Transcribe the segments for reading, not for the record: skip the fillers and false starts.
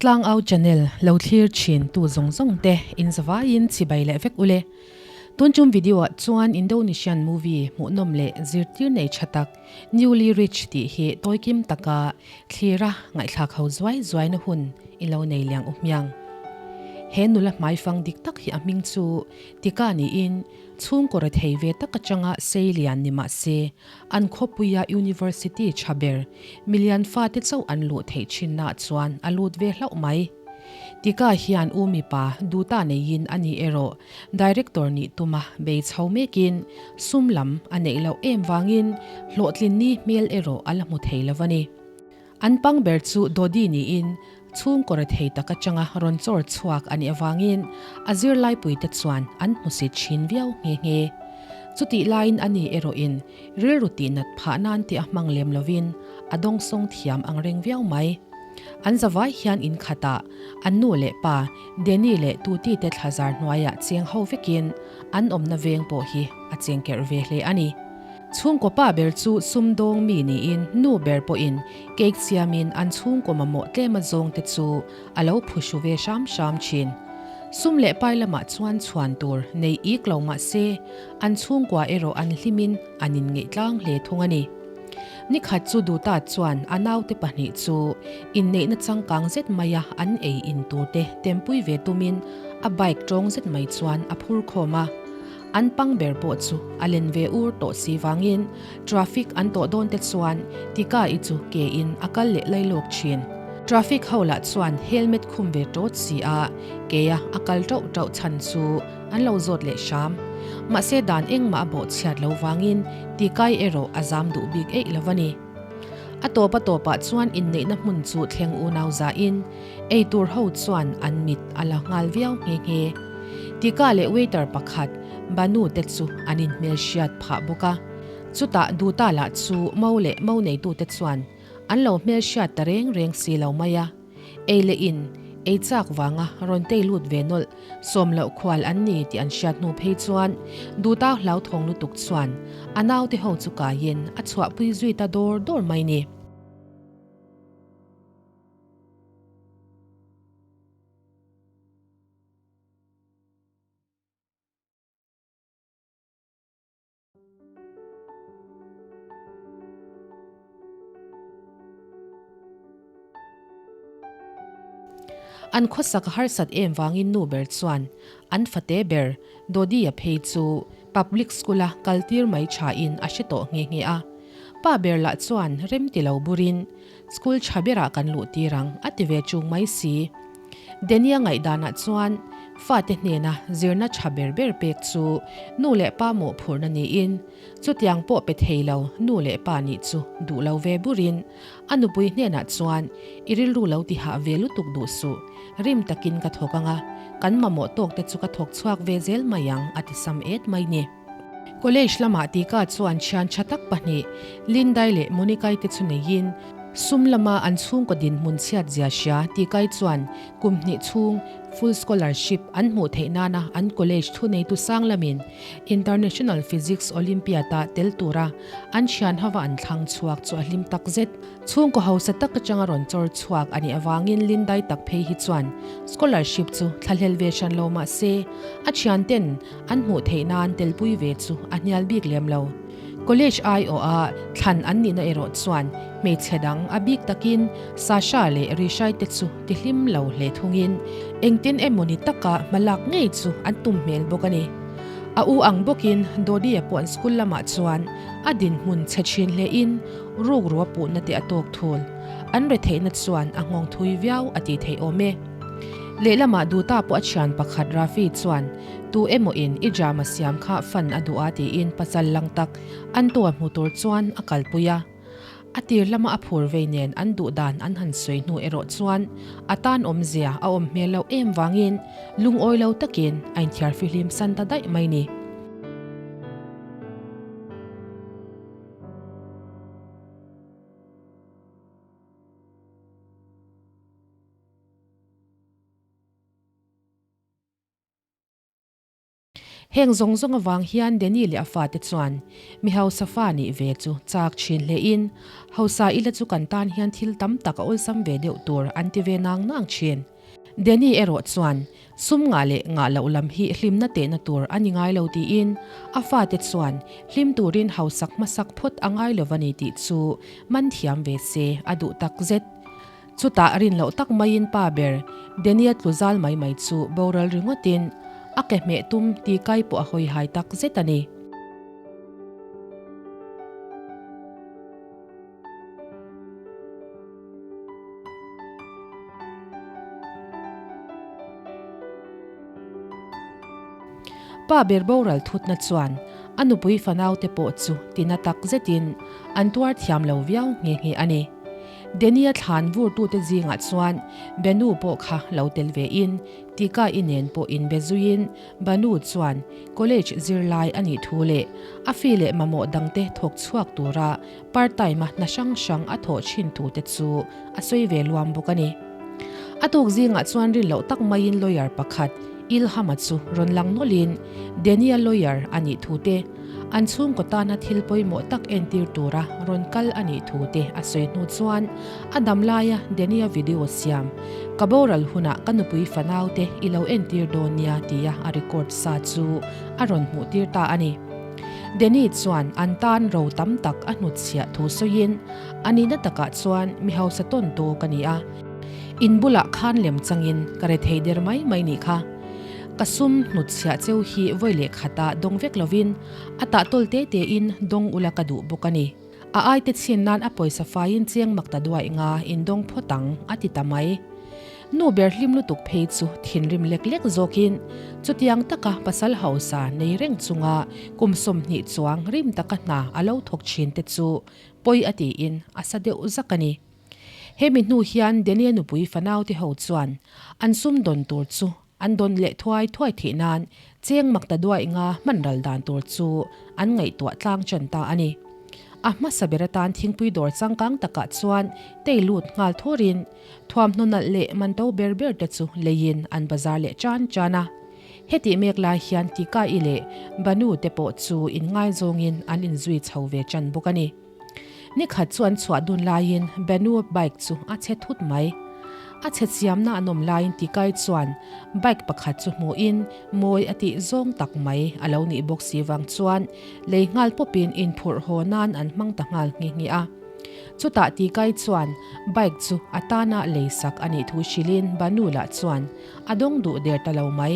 Tlangau channel lo thlir thin tu zawng zawng te in zavaiin chibai leh vek ule. Tun tum video ah chuan Indonesian movie hmuhnawm leh zirtir nei tha tak Newly Rich tih hi tawikim taka thlira ngaihthlak ho zuai zuaina hun i lo nei liang u hmiang. He nula hmaifang dik tak hi a hming chu Tika niin chhungkaw rethei ve tak atanga sei lian ni mah se An khawpuia University tha ber milian fate chauh an luh theih thinnaah chuan a lut ve hlauh mai. Tika hian u mipa duta neiin a ni erawh Director nih tuma bei chho mekin sum lam a neih loh em vangin hlawhtlinni hmel erawh a la hmu thei lo a ni. An pang ber chu Dodi niin chhungkaw rethei tak atanga rawn chawr chhuak a nih avangin a zirlaipuite chuan an hmusit thin viau nghe nghe. Chutih laiin ani erawhin rilru tihnat phah nan tih a hmang lem lovin a dawngsawng thiam ang reng viau mai. An zavai hian in khatah an nu leh pa Danny leh Tuti te thlazar hnuaiah cheng ho vekin an awmna veng pawh hi a chengkerh ve hle a ni. Chhungkaw pa ber chu sumdawng mi niin nu ber pawhin cake siamin an chhungkaw mamawh tlema zawngte chu a lo phuhru ve hram hram thin. Sum leh pai lamah chuan chhuan tur nei ik lo mah se an chhungkua erawh an hlimin an inngeih tlang hle thung a ni. Nikhat chu Duta chuan a naute pahnih chu inneihna changkang zet maia an ei in turte tempui ve tumin a bike tawng zet mai chuan a phur khawm a. An pang ber pawh chu a len ve ur tawh si vangin traffic an tawh dawn te chuan Tika-i chu ke in a kal leh lai lawk thin. Traffic ho lah chuan helmet khum ve tawt si a, ke a a kal tauh tauh chhan chu an lo zawt leh hram. Mahse dan engmah a bawh chhiat lo vangin Tika-i erawh a zam duh bik eih lo a ni. A tawp a tawpah chuan inneihna hmun chu thleng unau zahin Ei tur ho chuan an mit a la nghal viau nghe nghe. Tika leh waiter pakhat Banu te chu an inhmelhriat phah bawk a. Chutah Duta lah chu mo leh mo neitute chuan an lo hmelhriat ta reng reng si lo mai a. Ei leh in ei chak vanga rawn tei lut ve nawlh sawm loh khual an ni tih an hriat hnu phei chuan Duta hlauthawng lutuk chuan a naute ho chu kaiin a chhuahpui zui ta dawr dawr mai ni. An khawsak harsat em vangin nu ber chuan an fate ber Dodi-a phei chu public school-a kaltir mai thain a hre tawh nghe nghe a. Pa ber lah chuan rem ti lo burin School tha berah kan luh tir ang, a ti ve chung mai si. Denia ngaihdanah chuan fate hnena zirna tha ber ber pek chu nu leh pa mawhphurhna niin chutiang pawh pe thei lo nu leh pa nih chu duh lo ve burin a nupui hnenah chuan i rilru lo ti hah ve lutuk duh suh, rim takin ka thawk ang a, kan mamawh tawk te chu ka thawk chhuak ve zel mai ang a ti sam et mai ni. College lamah Tika chuan thian tha tak pahnih, Lindai leh Monikai te chu neiin, sum lama an chhungkaw dinhmun chhiat zia hria Tikai chuan kum hnih chhung full scholarship an hmuh theih nana an college thuneitu sang lamin International Physics Olympiad-a tel tura an thian hova an thlang chhuak chu a hlim tak zet. Chhungkaw hausa tak atanga rawn chawr chhuak a nih avangin Lindai tak phei hi chuan scholarship chu thlahlel ve hran lo mah se, a thianten an hmuh theih nan telpui ve chu a hnial bik lem lo. College aiawha thlan an nihna erawh chuan hmeichhe dang a bik takin Sasha leh Rishai te chu tihlim lo hle thungin engtin emawni taka hma lak ngei chu an tum hmel bawk a ni. A u ang bawkin Dodi-a pawh an school lamah chuan a dinhmun chhe thin hlein Rukru a puhna te a tawk thul. An retheihna chuan a nghawng thui viau a tih theih awm e. Lehlamah Duta pawh a thian pakhat Rafi chuan tu emaw in i drama siam kha fan a duh a tiin pasal lang tak an tu a hmu tur chuan a kalpui a. A tir lama a phur vei nen an duh dan an han sawi hnu erawh chuan a tan awmzia a awm hmel loh em vangin lungawi lo takin a inthiar fihlim san ta daih mai ni. Heng zawng zawng avang hian Danny leh a fate chuan mi hausa fa nih ve chu chak thin hle in, hausa ila chu kan tan hian thil tam tak a awlsam ve deuh tur an ti ve nang nang thin. Danny erawh chuan sum ngah leh ngah loh lam hi hlimna tehna tur a ni ngai lo tiin a fate chuan hlim turin hausak hmasak phawt a ngai lo va ni tih chu man thiam ve se a duh tak zet. Chutah rin loh tak maiin pa ber Denia tlu zal mai mai chu boral ringawtin a ke hmeh tum ti kai pawh a hawi hai tak zet a ni. Pa ber boral thutna chuan a nupui fanaute pawh chu tina tak zetin an tuar thiam lo viau nghe nghe a ni. Denia thlan vurtute zingah chuan Benu pawh kha lo tel ve in, Tika i nen pawh inbe zuiin Banu chuan college zirlai a nih thu leh a fee leh mamawh dangte thawk chhuak tura part time-a hna hrang hrang a thawh thin thute chu a sawi ve luam bawk a ni. A tuk zingah chuan rin loh tak maiin lawyer pakhat Ilham-a chu rawn lang nawlhin Denia lawyer a nih thute An chhungkaw tana thil pawimawh tak entir tura rawn kal a nih thu te a sawi hnu chuan a dam laia Denia video siam, Ka boral hunah ka nupui fanau te i lo entir dawn nia tia a record sa chu a rawn hmuh tir ta a ni. Danny chuan an tan ro tam tak a hnutchhiah thu sawiin, A nihna takah chuan mi hausa tawn tu ka ni a, in bulah khan lem changin ka rethei der mai mai nih kha. Ka sum hnutchhiah cheu hi vawi leh khata dawng vek lovin a tah tawl te tein dawng ula ka duh bawk a ni. A aite chhin nan a pawisa faiin cheng mak ta duaih nga in dawng phawt ang a ti ta mai. Nu ber hlim lutuk phei chu thinrim lek lek zawkin chutiang taka pasal hausa nei reng chunga kum 20 chuang rim taka hna a lo thawk thin te chu pawi a tiin a sa deuh zak a ni. Hemi hnu hian Daniel nupui fanaute ho chuan an sum dawn tur chu an dawn leh thuai thuai theih nan cheng mak ta duaih nga hman ral dan tur chu an ngaihtuah tlang ṭan ta a ni. A hmasa ber atan thingpui dawr changkang takah chuan tei lut nghal thurin thuamhnaw nalh leh manto ber ber te chu leiin an bazar leh ṭan ṭan a. Hetih mek lai hian Tika-i leh Banu te pawh chu inngaizawngin an inzui chho ve ṭan bawk a ni. Ni khat chu an chhuah dun laiin Benu bike chu a chhe thut mai. A chhe siamna an awm laiin Tikai chuan bike pakhat chu hmuhin mawi a tih zawng tak mai a lo nih bawk si vang chuan lei nghal pawpin inphurh haw nan an hmang ta nghal nghe nghe a. Chutah Tikai chuan bike chu a tana lei sak a nih thu hrilhin Banu lah chuan a dawng duh der ta lo mai.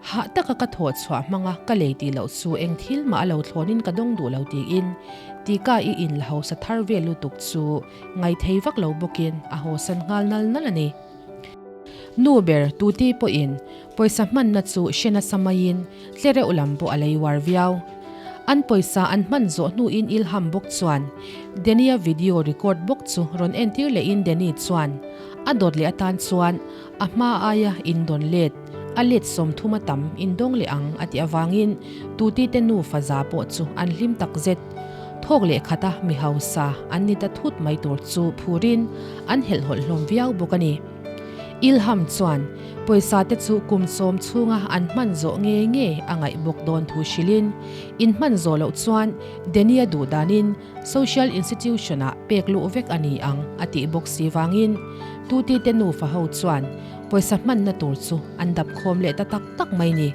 Hah taka ka thawh chhuah hmanga ka lei tih loh chu eng thil mah a lo thlawnin ka dawng duh lo tiin Tika i in la hausa thar vel lutuk chu ngaithei vak lo bawkin a hawsan nghal nal nal a ni. Nu ber Tuti pawhin pawisa hmanna chu hre nasa maiin tlereuh lam pawh a lei uar viau. An pawisa an hman zawh hnuin Ilham bawk chuan Danny-a video record bawk chu rawn entir lehin Danny chuan a dawt leh atan chuan A hma aia indawn let, a let 30 a tam indawng leh ang a tih avangin Tuti te nufa za pawh chu an hlim tak zet. Thawk leh khata mi hausa an ni ta thut mai tur chu phurin an helhhawlh hlawm viau bawk a ni. Ilham chuan pawisa te chu kum sawm chhunga an hman zawh ngei ngei a ngaih bawk dawn thu hrilhin inhman zawh loh chuan Denia duh danin Social institution-ah pek luh vek a ni ang a tih bawk si vangin Tuti te nufa ho chuan pawisa hmanna tur chu an dap khawm leh ta tak tak mai ni.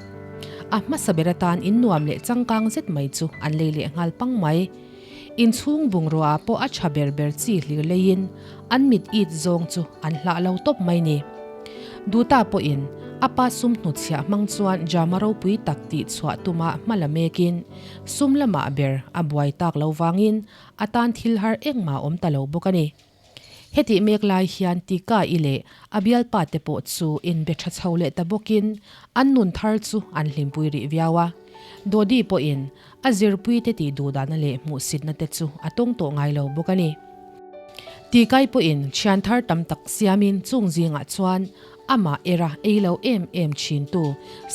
A hmasa ber atan in nuam leh changkang zet mai chu an lei leh nghal pang mai. Inchhung bungrua ah pawh a tha ber ber chi hlir leiin an mit it zawng chu an hlah lo tawp mai ni. Duta pawhin a pa sum hnutchhiah hmang chuan drama ropui tak tih chhuah tuma hma la mekin Sum lamah ber a buai tak lo vangin a tan thil har engmah awm ta lo bawk a ni. Hetih mek lai hian Tika-i leh a bialpa te pawh chu inbe tha chho leh ta bawkin an nun thar chu an hlimpui rih viau a. Dodi pawhin a zirpui te tih duhdahna leh hmuhsitna te chu a tawng tawh ngai lo bawk a ni. Tikai pawhin thian thar tam tak siamin chung zingah chuan Amah era ei lo em em thintu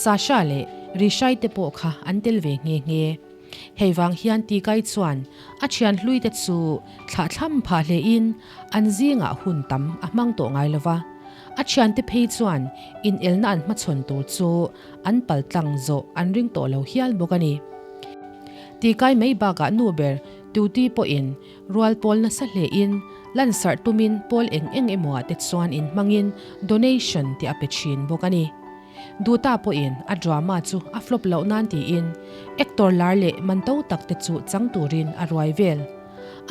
Sasha leh Rishai te pawh kha an tel ve nghe nghe. Hei vang hian Tikai chuan a thian hlui te chu thlahthlam phah hlein an zingah hun tam a hmang tawh ngai lo va. A thiante phei chuan inelna an hmachhawn tur chu an paltlang zawh an ring tawh lo hial bawk a ni. Tikai mai bakah nu ber Tuti pawhin rual pawl nasa hlein lansarh tumin pawl eng eng emaw ah te chuan inhmangin donation te a pe thin bawk a ni. Duta pawhin a drama chu a flop loh nan tiin actor lar leh man to tak te chu chang turin a ruai vel.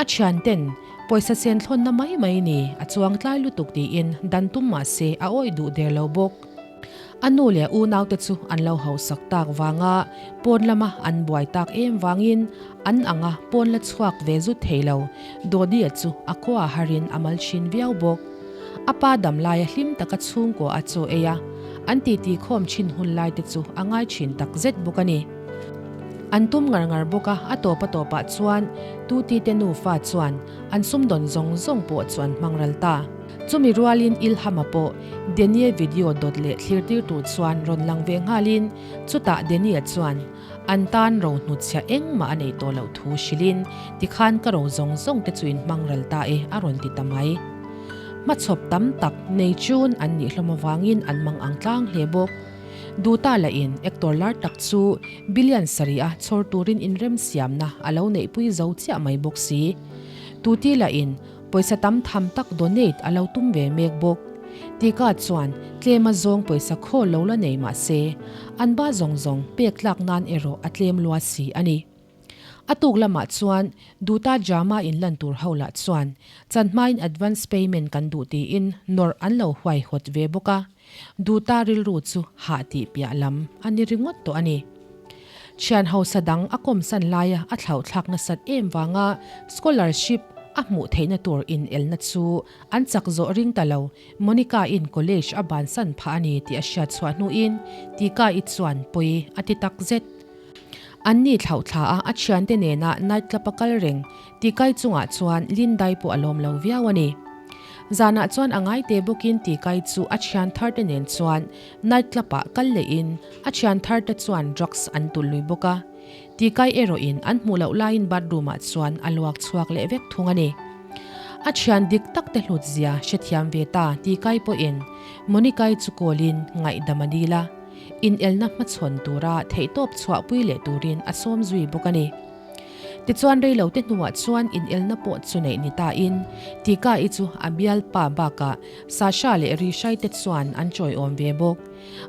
A thian ten pawisa sen thlawnna mai mai ni a chuang tlai lutuk tiin dan tum mah se a awih duh der lo bawk. A nu leh a unaute chu an lo hausak tak vanga pawn lama an buai tak em vangin an anga pawn la chhuak ve zut thei lo. Dodi-a chu a khua harin a mal thin viau bawk. A pa dam laia hlim taka chhungkua a chaw ei a, an titi khawm thin hun lai te chu a ngai thin tak zet bawk a ni. An tum ngar ngar bawk a, a tawp a tawpah chuan Tuti te nufa chuan an sumdawn zawng zawng pawh chu an hmang ral ta. Chumi rualin Ilham-a pawh Denie video dawt leh thlir tir tur chuan rawn lang ve nghalin chutah Denie chuan an tan ro hnutchhiah engmah a nei tawh loh thu hrilhin tikhan ka ro zawng zawng te chu in hmang ral ta e a rawn ti ta mai. Hmachhawp tam tak nei chun an nih hlawm avangin an mang ang tlang hle bawk. Duta lahin actor lar tak chu billion sarih a chhawr turin inremsiamna a lo neihpui zo chiah mai bawk si. Tuti lahin Pawisa tam tham tak donate a lo tum ve mek bawk. Tika chuan tlem a zawng pawisa khawl lo la nei mah se, an ba zawng zawng pek tlak nan erawh a tlem lua si a ni. A tuk lamah chuan Duta Jama in lan tur ho lah chuan chan hmain advance payment kan duh tiin nawrh an lo huaihawt ve bawk a. Duta rilru chu hah tih piah lam a ni ringawt tawh a ni. Thian hausa dang a kawmsan laia a thlauhthlak nasat em vanga scholarship a hmuh theihna tur inelna chu an chak zawh ring ta lo. Monica-in college a bansan phah a ni tih a hriat chhuah hnuin Tika-i chuan pawi a ti tak zet. Anni thlauhthla a a thiante nena night club a kal reng Tikai chungah chuan Lindai pawh a lawm lo viau a ni. Zanah chuan a ngaite bawkin Tikai chu a thian tharte nen chuan night club ah kal lehin a thian tharte chuan drugs an tulh lui bawk a. Tikai erawhin an hmuh loh laiin bathroom ah chuan a luak chhuak leh vek thung a ni. A thian dik tak te hlut zia hrethiam ve ta Tikai pawhin Monica-i chu call-in ngaihdam a dil a, inelna hmachhawn tura theihtawp chhuahpui leh turin a sawm zui bawk a ni. Tichuan reilote hnuah chuan inelna pawh chu neih ni tain Tika-i chu a bialpa bakah Sasha leh Rishai te chuan an chawiawm ve bawk.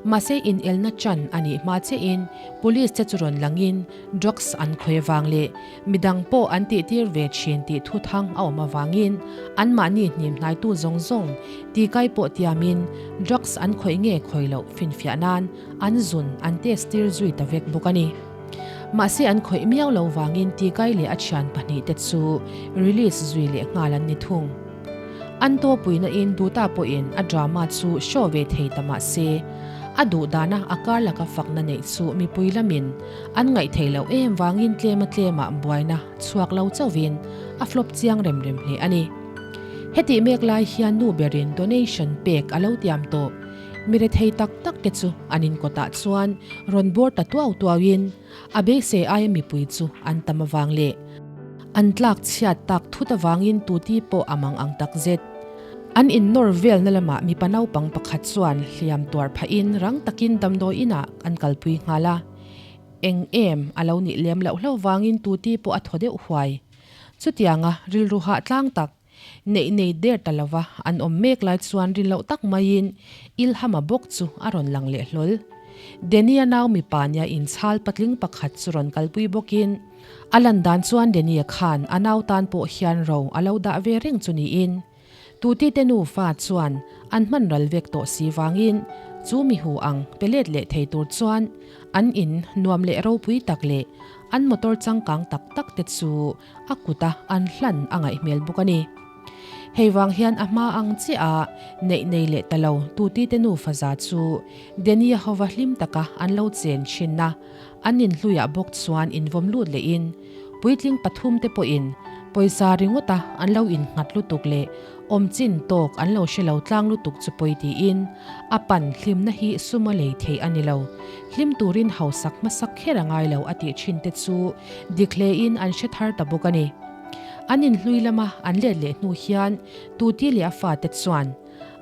Mahse inelna chan a nih hma chiahin police te chu rawn langin drugs an khawi avang leh midang pawh an tihtir ve thin tih thuthang a awm avangin anmahni hnimhnaitu zawng zawng Tikai pawh tiamin drugs an khawih nge khawi loh finfiah nan an zun an test tir zui ta vek bawk a ni. Mahse an khawih miau lo vangin Tikai leh a thian pahnihte chu release zui leh nghal an ni thung. An tawpuina in Duta pawhin a drama chu show ve thei ta mah se, a duh dana a kar laka fakna neih chu mipui lamin an ngaih theih loh em vangin tlema tlemah buaina chhuak lo chauhin a flop chiang rem rem hle a ni. Hetih mek lai hian nu berin donation pek a lo tiam tawh. Mi rethei tak tak te chu an inkawtah chuan rawn bawr ta tuau tuauin a beisei aia mipui chu an tam avang leh an tlak chhiat tak thut avangin tuti pawh a mang ang tak zet. An innawr velna lamah mipa naupang pakhat chuan hliam tuar phahin rang takin damdawi inah an kalpui nghal a. Eng em a lo nih lem loh hlauh vangin tuti pawh a thaw deuh huai. Chutianga rilru hah tlang tak Neih nei der ta lova an awm mek lai chuan rin loh tak maiin Ilhama bawk chu a rawn lang leh hlawl. Danny-a nau mipa nia inchhal patling pakhat chu rawn kalpui bawkin a lan dan chuan Danny-a khan a nau tan pawh hian ro a lo dah ve reng chu niin Tutite nufa chuan an hman ral vek tawh si vangin chu mihu ang pe let leh thei tur chuan an in nuam leh ropui tak leh an motor changkang tak tak te chu a kuta an hlan a ngaih hmel bawk a ni. Hei vang hian a hma ang chiah a neih nei leh ta lo Tuti te nufa za chu Danny-a hova hlim taka an lo chen thin a, an inhluiah bawk chuan invawm lut lehin puitling pathum te pawhin pawisa ringawta an lo innghat lutuk leh awm chin tawk an lo hre lo tlang lutuk chu pawi tiin a pan hlimna hi suma lei theih a ni lo. Hlim turin hausak hmasak kher a ngai lo a tih thin te chu dik hlein an hre thar ta bawk a ni. An inhlui lama an let leh hnu hian Tuti leh a fate chuan.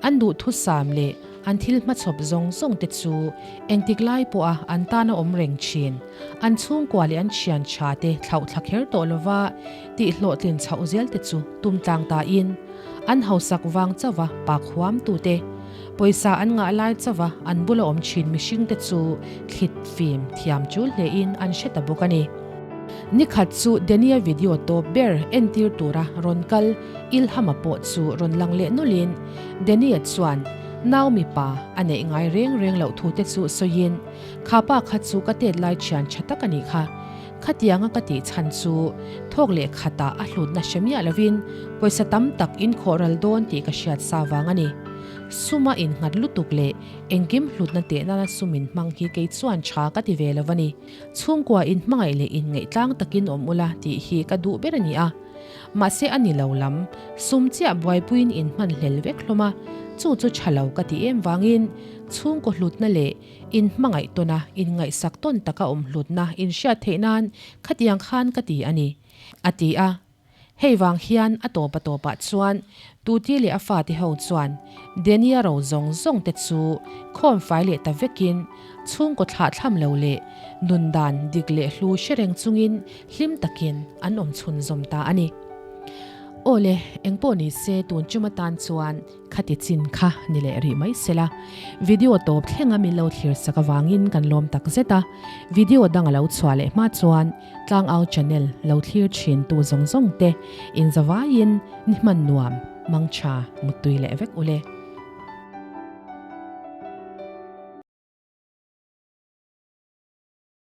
An duhthusam leh an thil hmachhawp zawng zawng te chu engtik lai pawha an tana awm reng thin, an chhungkua leh an thian tha te thlauh thla kher tawh lova tih hlawhtlin chhoh zel te chu tum tlang tain an hausak vang chauha pak huam tute, pawisa an ngah lai chauha an bula awm thin mihring te chu thlit fim thiam chul hlein an hre ta bawk a ni. Nikhat chu Dania video tawp ber entir tura rawn kal Ilhama pawh chu rawn lang leh nawlhin Dania chuan nau mipa a neih ngai reng reng loh thu te chu sawiin, Kha pa kha chu ka tet lai thian tha tak a nih kha. Khatianga ka tih chhan chu thawk leh khatah a hlutna hre miah lovin pawisa tam tak in khawh ral dawn tih ka hriat sa vang a ni. Suma innghat lutuk leh engkim hlutna teh nana sum in hmang hi kei chuan tha ka ti ve lo a ni. Chhungkua in hmangaih leh inngeih tlang takin awm ula tih hi ka duh ber a ni a. Mahse a ni lo lam, sum chiah buaipuiin in hman hlel vek hlawm a, chu chu tha lo ka ti em vangin chhungkaw hlutna leh in hmangaih tawna in ngaihsak tawn taka awm hlutna in hriat theih nan khatiang khan ka ti a ni, a ti a. Hei vang hian a tawp a tawpah chuan Tuti leh a fate ho chuan Denia ro zawng zawng te chu khawm fai leh ta vekin chhungkaw thlah thlam lo leh nun dan dik leh hlu hre reng chungin hlim takin an awm chhun zawm ta a ni. Aw le, engpawh ni se tun chum atan chuan khati chin kha ni leh rih mai se la. Video tawp thlenga min lo thlir sak avangin kan lawm tak zet a, video dang a lo chhuah leh hma chuan Tlangau channel lo thlir thin tu zawng zawng te inzavaiin ni hman nuam, mangtha, muttui leh vek ule.